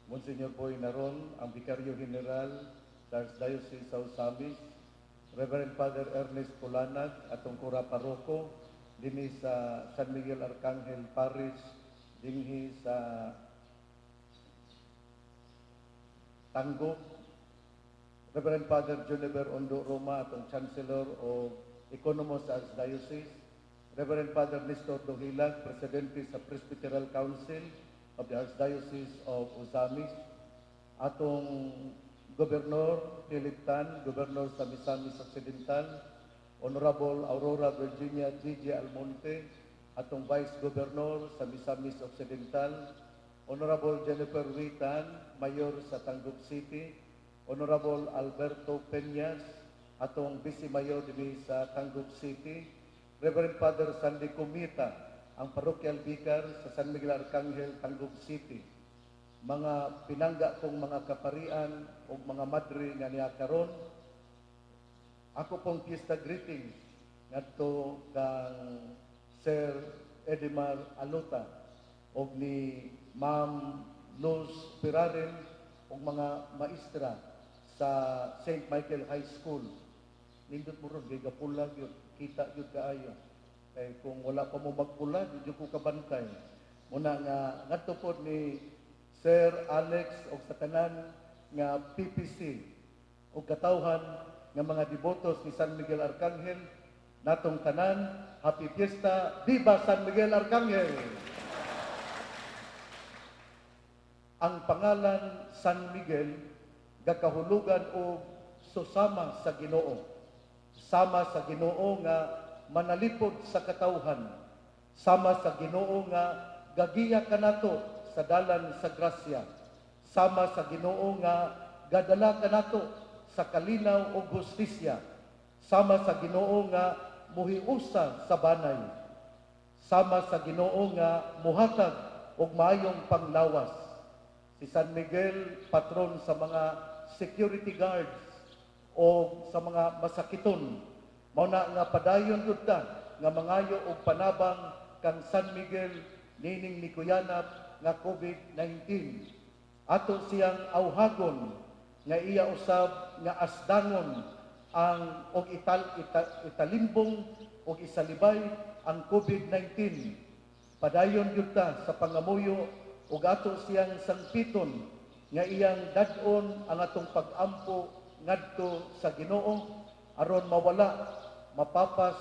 Monsignor Boy Naron, ang Vicario General sa Archdiocese sa Ozamiz, Reverend Father Ernest Culanag, atong kura paroko dinhi sa San Miguel Arcangel Parish, dinhi sa Tangub, Reverend Father Juniper Ondo Roma, atong Chancellor o Economo sa Archdiocese, Reverend Father Nestor Dohilag, Presidente sa Presbyteral Council of the Archdiocese of Ozamiz, atong Gobernador Philip Tan, Gobernador sa Misamis Occidental, Honorable Aurora Virginia Gigi Almonte, atong Vice Governor sa Misamis Occidental, Honorable Jennifer Witan, Mayor sa Tangub City, Honorable Alberto Peñas, atong Vice Mayor dinhi sa Tangub City, Reverend Father Sandy Comita, ang Parochial Vicar sa San Miguel Arcangel, Tangub City, mga pinangga kong mga kaparian o mga madre nga niya karon. Ako pong fiesta greetings ngadto kang Sir Edimar Aluta og ni Ma'am Luz Piraren og mga maestra sa St. Michael High School. Nindot mo ron, kay gapula gyud, kita gyud kaayo. Kay kung wala pa mo magpula, di gyud ko kabantay. Muna nga ngadto pod ni Sir Alex og sa tanan nga PPC og katawhan nga mga debotos ni San Miguel Arcangel, natong tanan, Happy Fiesta, Viva San Miguel Arcangel! Ang pangalan San Miguel gakahulugan og susama sa Ginoo. Sama sa Ginoo nga manalipod sa katawhan. Sama sa Ginoo nga gagiya kanato sa dalan sa grasya. Sama sa Ginoo nga gadala kanato sa kalinaw ug hustisya. Sama sa Ginoo nga muhiusa sa banay. Sama sa Ginoo nga muhatag og maayong panglawas. Si San Miguel, patron sa mga security guards o sa mga masakiton. Mao na nga padayon gyud ta nga mangayo og panabang kang San Miguel nining mikuyanap nga COVID-19. Ato siyang awhagon nga iya usab nga asdangon ang og italimbong og isalibay ang COVID-19. Padayon gyud ta sa pangamuyo ug ato siyang sangpiton nga iyang dad-on ang atong pag-ampo ngadto sa Ginoo aron mawala, mapapas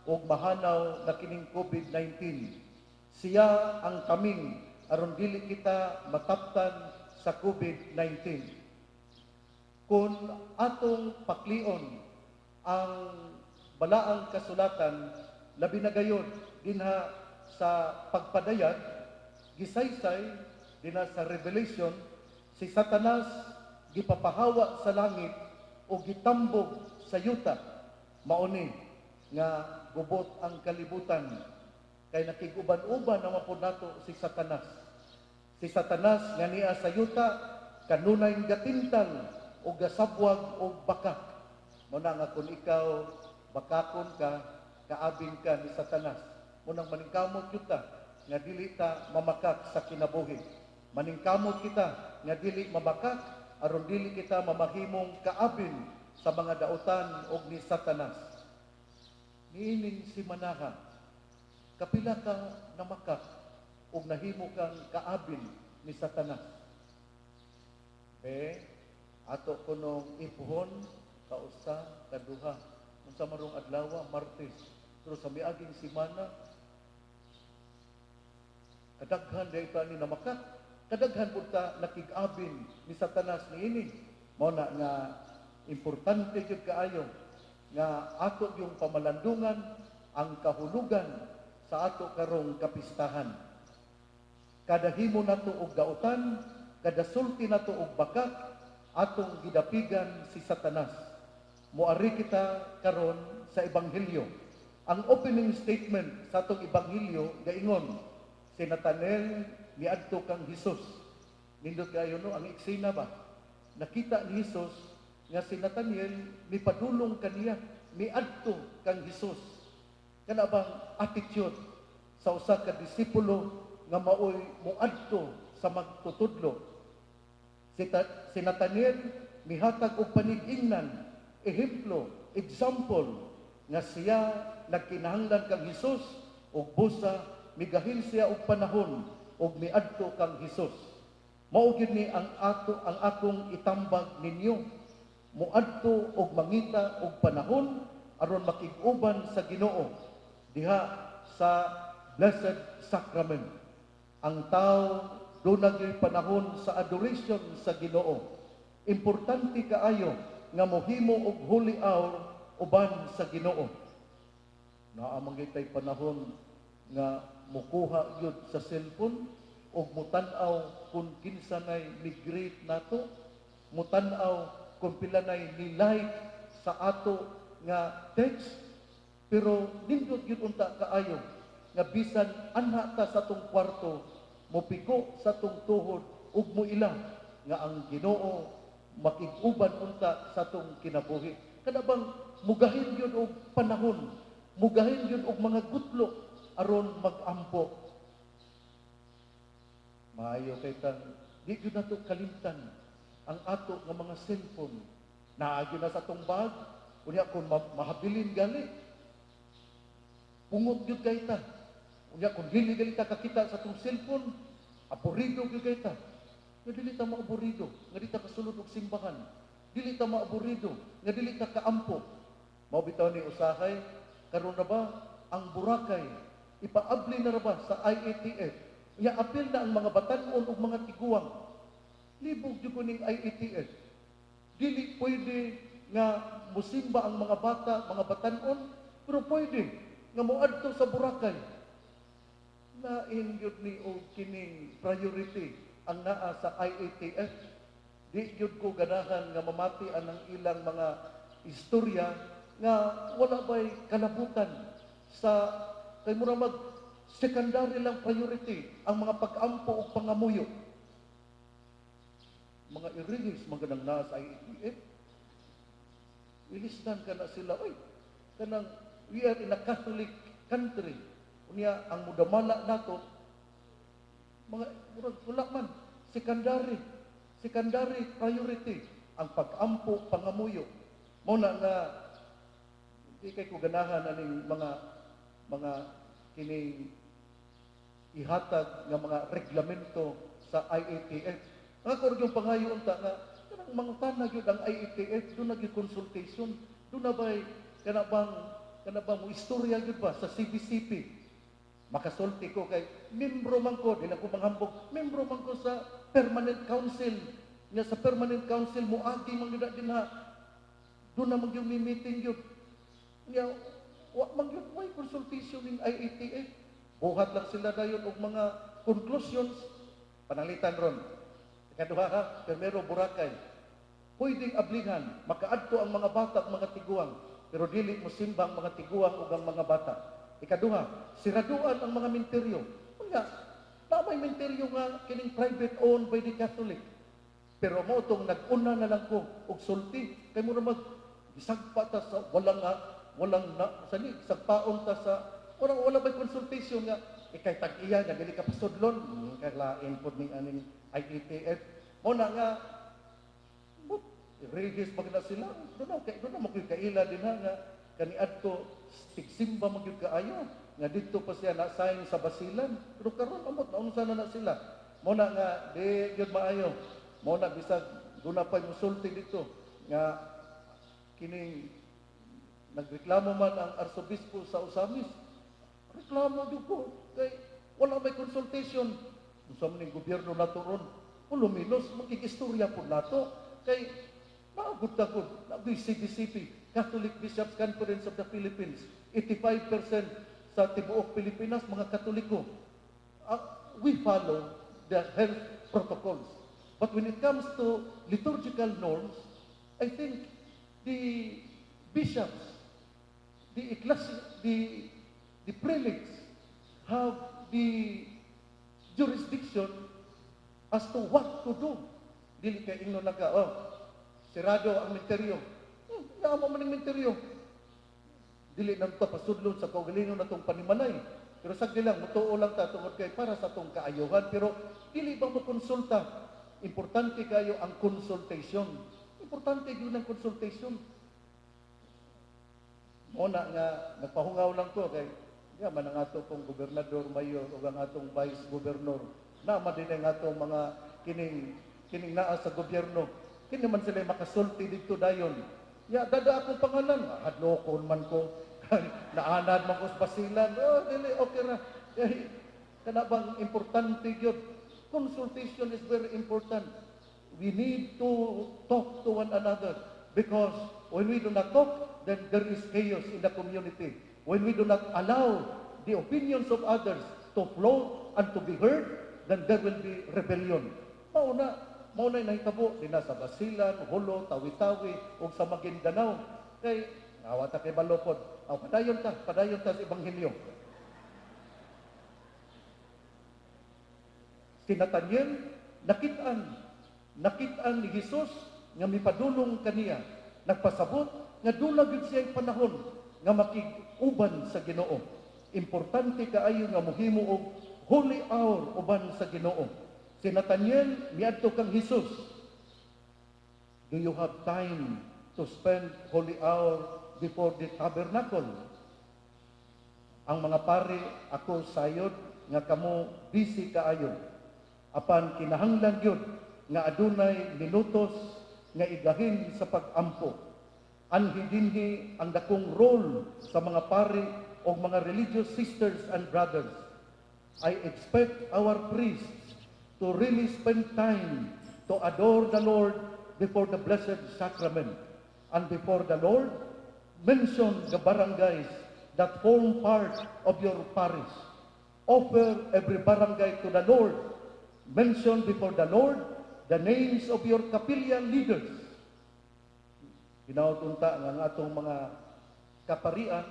ug mahanaw na kining COVID-19. Siya ang kaming aron dili kita mataptan sa COVID-19. Kung atong paklion ang balaang kasulatan, labi na gayod dinha sa pagpadayag, gisaysay dinha sa Revelation, si Satanas gipapahawa sa langit o gitambog sa yuta. Mauni nga gubot ang kalibutan kay nakig-uban-uban naman po nato si Satanas. Si Satanas nga niya sa yuta kanunay gatintal o gasabwag o bakak. Muna nga kung ikaw bakakon ka, kaabing ka ni Satanas. Munang maningkamot yuta nga dili ta mamakak sa kinabuhi. Maningkamot kita nga dili mamakak aron dili kita mamahimong kaabin sa mga dautan og ni Satanas. Niining si Manaha, kapila ka namakak og nahimo kang kaabin ni Satanas? Be, ato kunong ipuhon, kausa, kaduha. Unsa marong adlaw, Martes. Pero sa miaging simana, kadaghan dahil ta ni namakak, kadaghan pud ta nakig-abin ni Satanas niini. Mao na nga importante gyud kaayo nga ato yung pamalandungan ang kahulugan sa ato karong kapistahan. Kada himo nato og dautan, kada sulti nato og bakak, atong gidapigan si Satanas. Moari kita karon sa Ebanghelyo. Ang opening statement sa atong Ebanghelyo gaingon, si Nathanael miadto kang Hesus. Nindot kayo no, ang eksena ba? Nakita ni Hesus nga si Nathanael mipadulong kaniya, miadto kang Hesus. Kana bang attitude sa usa ka disipulo nga maoy moadto sa magtutudlo? Si Nathaniel mihatag og panig-ingnan, ehemplo, example nga siya nagkinahanglan kang Hesus ug busa migahin siya og panahon ug miadto kang Hesus. Mao gyud ni ang ato ang akong itambag ninyo. Muadto og mangita og panahon aron makig-uban sa Ginoo diha sa Blessed Sacrament. Ang tao duna gyud panahon sa adoration sa Ginoo. Importante kaayo nga mohimo og holy hour uban sa Ginoo. Naa man gyud tay panahon nga mukuha gyud sa cellphone og mutan-aw kung kinsa nay mi-greet nato, mutan-aw kung pila nay ni-like sa ato nga text, pero nindot gyud unta kaayo nga bisan anha ta sa atong kwarto, mopiko sa atong tuhod ug moila nga ang Ginoo makig-uban unta sa atong kinabuhi. Kana bang mugahin gyud og panahon, mugahin gyud og mga gutlo aron magampo. Maayo kay tang di gyud nato kalimtan ang ato nga mga cellphone. Naa gyud na sa atong bag, unya kung mahabilin gali, pungot gyud kay ta. Unya kung dili gali ta kakita sa atong cellphone, aburido gyud kay ta. Nga dili ta maaburido, nga di ta kasulod og simbahan. Dili ta maaburido, nga dili ta kaampo. Mao bitaw ni usahay, karon na ba ang Boracay ipaabli na ra ba sa IATF? Nya apil na ang mga batan-on ug mga tiguang. Libog jud ko ning IATF. Dili pwede nga musimba ang mga bata, mga batan-on, pero pwede nga moadto sa Boracay. Lain gyud ni og kining priority ang naa sa IATF. Di gyud ko ganahan nga mamati ang ilang mga istorya nga wala bay kalabutan sa kay mura mag secondary lang priority ang mga pag-ampo ug pangamuyo. Mga irigis mga nang naa sa IATF. Ilistan ka na sila, oy, kanang we are in a Catholic country. Unya ang mudamala nato mga murag wala man secondary secondary priority ang pag-ampo, pangamuyo. Mao na nga di kay ko ganahan aning mga kining ihatag nga mga reglamento sa IATF. Ang ako yung pangayo unta nga kanang mangutana gyud ang IATF, duna gyud consultation, duna bay kana bang mo istorya gyud ba sa CBCP. Makasulti ko kay membro man ko, di lang ko manghambog, membro man ko sa Permanent Council. Nga sa Permanent Council moagi man gyud dinha. Duna man gyud meeting gyud. Nya wa man gyud way consultation ning IATF. Buhat lang sila dayon og mga conclusions. Pananglitan ron. Ikaduha ha, primero Boracay. Pwedeng ablihan, makaadto ang mga bata at mga tiguang, pero dili mo simba ang mga tiguang ug ang mga bata. Ikaduha, siraduan ang mga minteryo. Unya, na may minteryo nga kining private owned by the Catholic. Pero mao tong nag-una na lang ko og sulti kay mura mag gisagpa ta sa walang nga walang na sani sagpaon ta sa wala wala may consultation nga ikay tag-iya nga dili ka pasudlon. Kalain pod ning aning IATF. Mao na nga but religious pag na sila duna kay duna mo koy kaila din ha nga kaniadto tigsimba man gyud kaayo nga didto pa siya na sign sa Basilan, pero karon amot naunsa na na sila. Mao na nga di gyud maayo. Mao na bisag duna pay musulti dito nga kining nagreklamo man ang arsobispo sa Ozamiz. Reklamo gyud ko kay wala may consultation. Unsa man ning gobyerno nato ron, pulo menos magkikistorya po nato kay naagod tagod nagoy CBCP, Catholic Bishops Conference of the Philippines. 85% sa tibuok Pilipinas mga Katoliko. We follow the health protocols, but when it comes to liturgical norms, I think the bishops, the prelates have the jurisdiction as to what to do. Dili kay ingnon lang ka, "Oh, sirado ang minteryo." Naamo man ang minteryo. Dili nang to pasudlon sa kaugalingon natong panimalay. Pero sagdi lang, mutuo lang ta tungod kay para sa atong kaayuhan. Pero dili ba mo konsulta? Importante kayo ang consultation. Importante gyud ang consultation. Mao na nga nagpahungaw lang ko kay di man ang ato pong gobernador, mayor ug ang atong vice governor. Na man din ang atong mga kining kining naa sa gobyerno. Kini man sila makasulti didto dayon. Ya dada akong pangalan, hadlokon man ko. Naanad man ko sa Basilan. Oh, dili okay ra. Eh, kana bang importante gyud. Consultation is very important. We need to talk to one another because when we do not talk, then there is chaos in the community. When we do not allow the opinions of others to flow and to be heard, then there will be rebellion. Mao na nahitabo dinha sa Basilan, Jolo, Tawi-Tawi ug sa Maguindanao. Kay awa ta kay balopod. Aw, padayon ta sa ebanghelyo. Si Nathaniel nakit-an ni Jesus nga mipadulong kaniya, nagpasabot nga dula gyud siya panahon nga makig-uban sa Ginoo. Importante kaayo nga mohimo og holy hour uban sa Ginoo. Si Nathaniel miadto kang Jesus. Do you have time to spend holy hour before the tabernacle? Ang mga pari, ako sayod nga kamo busy kaayo. Apan kinahanglan gyud nga adunay minutos nga igahin sa pag-ampo. Anhi dinhi ang dakong role sa mga pari o mga religious sisters and brothers. I expect our priests to really spend time to adore the Lord before the Blessed Sacrament. And before the Lord, mention the barangays that form part of your parish. Offer every barangay to the Lord. Mention before the Lord the names of your kapilya leaders. Hinaot unta nga ang atong mga kaparian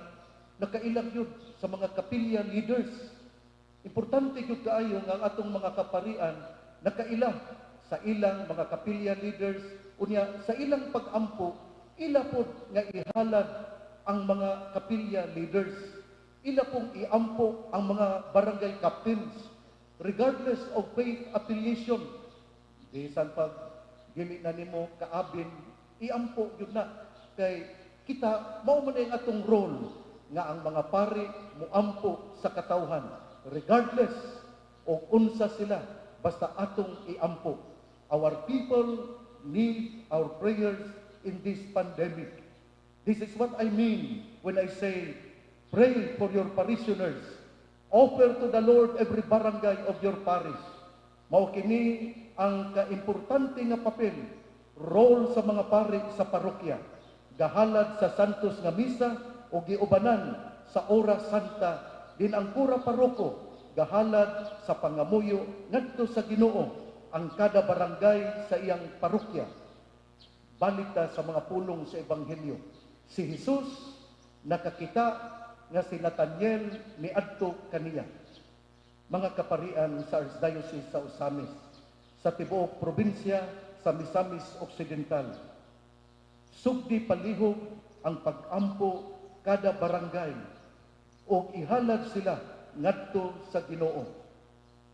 nakailang yun sa mga kapilya leaders. Importante gyud kaayo nga ang atong mga kaparian nakaila sa ilang mga kapilya leaders, unya sa ilang pag-ampo ila pod nga ihalad ang mga kapilya leaders. Ila pong iampo ang mga barangay captains regardless of faith affiliation. Bisan pag dili na nimo kaabin, iampo gyud na kay kita mao man ang atong role nga ang mga pari muampo sa katawhan regardless og unsa sila, basta atong iampo. Our people need our prayers in this pandemic. This is what I mean when I say pray for your parishioners. Offer to the Lord every barangay of your parish. Mao kini ang kaimportante nga papel, role sa mga pari sa parokya. Gahalad sa Santos nga Misa o giubanan sa Oras Santa din ang kura paroko gahalad sa pangamuyo ngadto sa Ginoo ang kada barangay sa iyang parokya. Balik ta sa mga pulong sa Ebanghelyo. Si Jesus nakakita nga si Nathaniel miadto kaniya. Mga kaparian sa Archdiocese sa Ozamiz, sa tibuok probinsya sa Misamis Occidental, sugdi palihog ang pag-ampo kada barangay o ihalad sila ngadto sa Ginoo.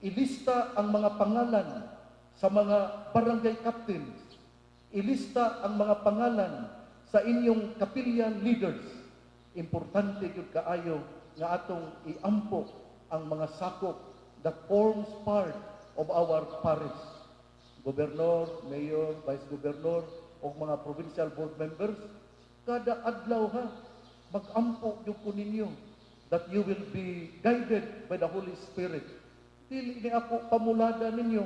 Ilista ang mga pangalan sa mga barangay captains. Ilista ang mga pangalan sa inyong kapilya leaders. Importante gyud kaayo nga atong iampo ang mga sakop that forms part of our parish. Gobernador, mayor, vice governor, o mga provincial board members, kada adlaw ha, mag-ampo gyud ko ninyo that you will be guided by the Holy Spirit. Dili ni ako pamulada ninyo,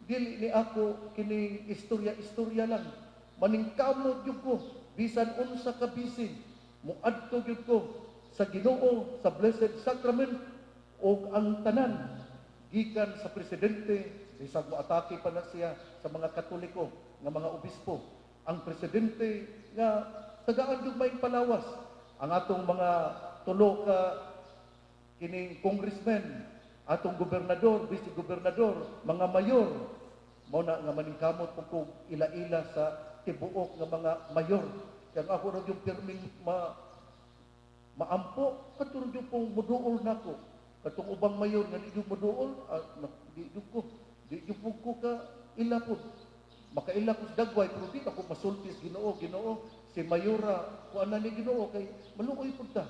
dili ni ako kini istorya-istorya lang. Maningkamot gyud ko, bisan unsa ka busy, muadto gyud ko sa Ginoo sa Blessed Sacrament ug ang tanan gikan sa presidente, bisag mo atake pa na siya sa mga Katoliko nga mga obispo. Ang presidente nga tagaan gyud may palawas ang atong mga tulo ka kining congressman, atong gobernador, vice gobernador, mga mayor, mao na nga maningkamot po kog ila-ila sa tibuok nga mga mayor. Kaya ako ra yung pirming maampo, kadto ra gyud pong muduol nako. Katong ubang mayor nga di gyud muduol, di gyud ko, di gyud po ko ka Ila po, makaila ko sa dagway, pero di ako masulti sa Ginoo, "Ginoo, si Mayora, kuan na ni Ginoo," kay maluoy pud ta.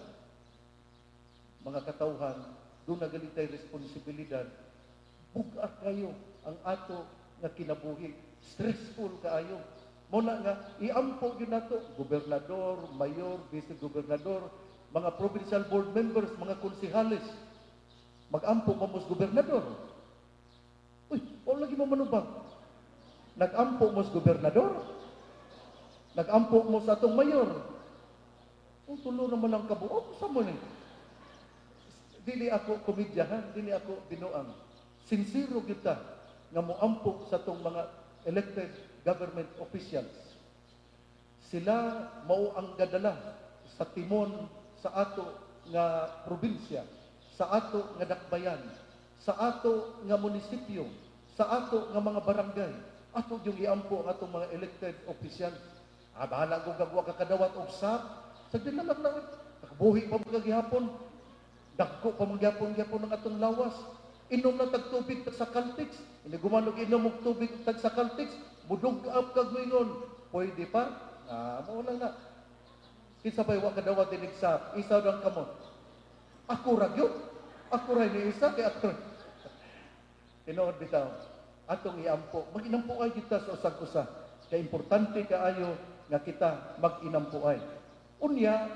Mga katawhan, duna gali tay responsibilidad. Bug-at kayo ang ato nga kinabuhi. Stressful kaayo. Mao na nga iampo gyud nato gobernador, mayor, vice gobernador, mga provincial board members, mga konsehales. Mag-ampo pa mo sa gobernador. Uy, wala lagi mo manubag. Nag-ampo mo sa gobernador? Nag-ampo mo sa atong mayor? Kung tulo naman ang kabuok, sa mo ni? Dili ako komedyahan, dili ako binuang. Sincero kita nga moampo sa atong mga elected government officials. Sila mao ang gadala sa timon sa ato nga probinsya, sa ato nga dakbayan, sa ato nga munisipyo, sa ato nga mga barangay. Ato yung iampo ang atong mga elected officials. Ah, bahala ko gagawa ka kadawat og SAP. Sa di na lang na, nakabuhi pa mga gihapon. Dagko pa mga gihapon gihapon ng atong lawas. Inom na tag tubig tag sa Caltex. Ini gumanog inom og tubig tag sa Caltex, mudug up kag moingon. Pwede pa? Ah, mao lang na. Kinsa pa'y wa kadawat inig SAP? Isa lang kamot. Ako ra gyud. Ako ra ni isa kay ako. Tinuod bitaw. Atong iampo, mag-inampuay kita sa usag usa. Kay importante kaayo nga kita mag-inampuay. Unya,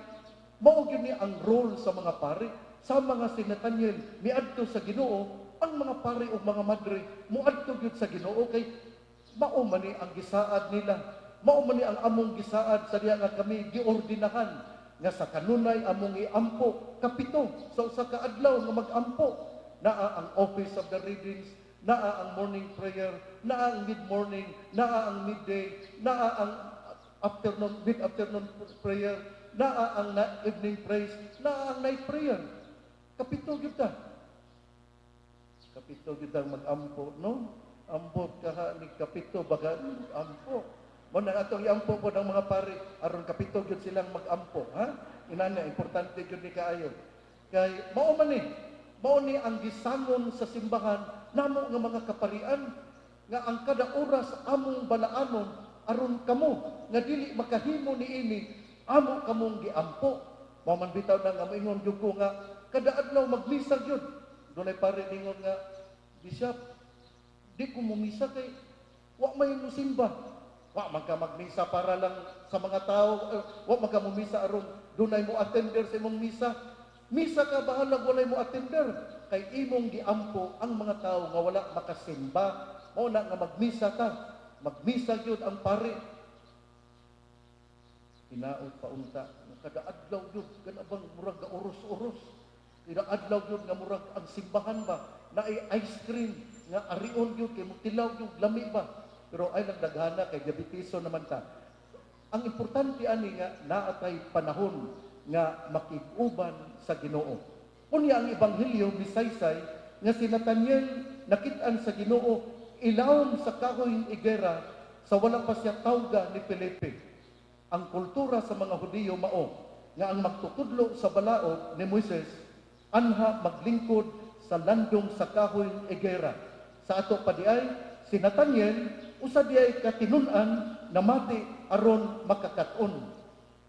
mao gyud ni ang role sa mga pari. Sa mga si Nathaniel miadto sa Ginoo, ang mga pari ug mga madre moadto gyud sa Ginoo kay mao man ni ang gisaad nila. Mao man ni ang among gisaad sa diha nga kami giordinahan nga sa kanunay among iampo kapito sa usa ka adlaw nga magampo. Naa ang office of the readings, naa ang morning prayer, naa ang mid-morning, naa ang midday, naa ang afternoon, mid-afternoon prayer, naa ang evening praise, naa ang night prayer. Kapito gyud ta. Kapito gyud ang mag-ampo, no? Ambot ka ha ni kapito baga ampo. Mo na atong iampo po ng mga pari aron kapito gyud silang mag-ampo, ha? Inana, importante gyud ni kaayo. Kay mao man ni, mao ni ang gisangon sa simbahan namo nga mga kaparian nga ang kada oras among balaanon aron kamo nga dili makahimo niini, amo kamong giampo. Mao man bitaw na nga moingon gyud ko nga kada adlaw magmisa gyud. Dunay pare ningon nga, "Bishop, di ko mumisa kay wa may musimba." Wa man ka magmisa para lang sa mga tao, eh, wa man ka mumisa aron dunay mo attender sa imong misa. Misa ka bahalag walay mo attender kay imong giampo ang mga tao nga wala makasimba. Mao na nga magmisa ka. Magmisa gyud ang pare. Hinaot pa unta nga kada adlaw gyud kana bang murag ga uros-uros. Kada adlaw gyud nga murag ang simbahan ba naay ice cream nga arion gyud kay motilaw gyud, lami ba. Pero ay lang daghana kay diabetiso naman ta. Ang importante ani nga naatay panahon nga makig-uban sa Ginoo. Unya ang ebanghelyo misaysay nga si Nathaniel nakit-an sa Ginoo ilawom sa kahoy igera sa wala pa siya tawga ni Felipe. Ang kultura sa mga Hudiyo mao nga ang magtutudlo sa balaod ni Moises anha maglingkod sa landong sa kahoy igera. Sa ato pa diay, si Nathaniel usa diay katinun-an namati aron makakaton.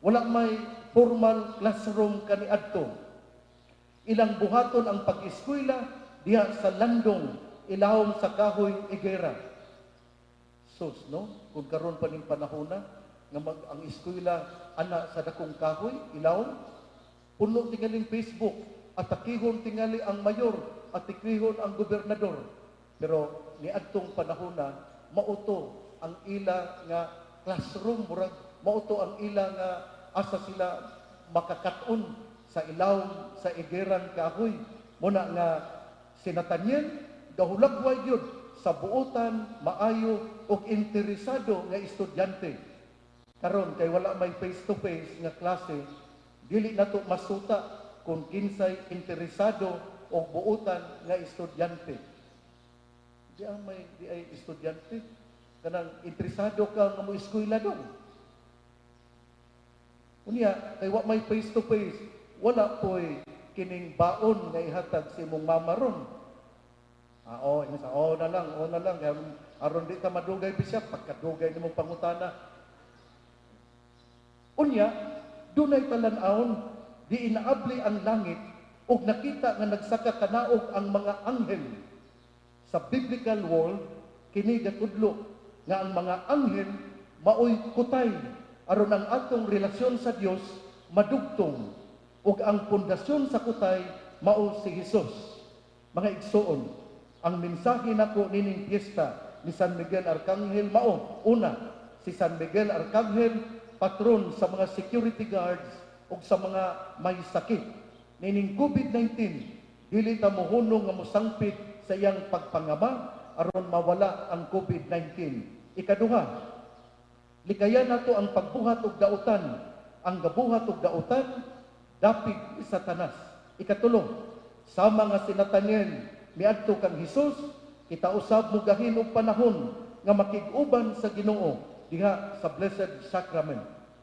Wala may formal classroom kaniadto. Ilang buhaton ang pag-eskwela diha sa landong ilawom sa kahoy igera. Sus, no? Kung karon pa ning panahona nga ang eskwela ana sa dakong kahoy ilawom, puno tingaling Facebook, atakihon tingali ang mayor, atakihon ang gobernador. Pero niadtong panahona, mauto ang ila nga classroom, murag mauto ang ila nga asa sila makakaton sa ilawom sa igerang kahoy. Muna nga si Nathaniel gahulagway gyud sa buotan, maayo og interesado nga estudyante. Karon kay wala may face to face nga klase, dili nato masuta kung kinsay interesado o buotan nga estudyante. Di ang may di ay estudyante kanang interesado ka nga mo eskwela dong. Unya kay wa may face to face, wala poy kining baon nga ihatag sa imong mama ron. Ah, oh, ingon sa, oh na lang, oh na lang, kaya Aron di ta madugay, Bishop, pagkadugay nimo pangutana. Unya, dunay talan-awon di inaabli ang langit ug nakita nga nagsaka kanaog ang mga anghel. Sa biblical world, kini gatudlo nga ang mga anghel maoy kutay aron ang atong relasyon sa Dios madugtong, ug ang pundasyon sa kutay mao si Hesus. Mga igsoon, ang mensahe nako nining piyesta ni San Miguel Arcangel mao: una, si San Miguel Arcangel patron sa mga security guards ug sa mga may sakit. Nining COVID-19, dili ta mohunong nga mosangpit sa iyang pagpangama aron mawala ang COVID-19. Ikaduha, likayan nato ang pagbuhat og dautan. Ang gabuhat og dautan, dapig ni Satanas. Ikatulo, sama nga si Nathaniel miadto kang Hesus, kita usab mogahin og panahon nga makig-uban sa Ginoo diha sa Blessed Sacrament.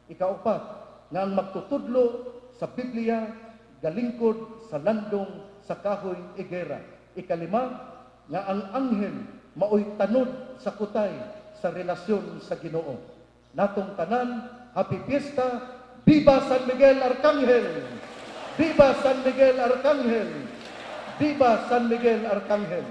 Ikaupat, nga ang magtutudlo sa Biblia galingkod sa landong sa kahoy igera. Ikalima, nga ang anghel maoy tanod sa kutay sa relasyon sa Ginoo. Natong tanan, happy fiesta! Viva San Miguel Arcangel! Viva San Miguel Arcangel! Viva San Miguel Arcangel!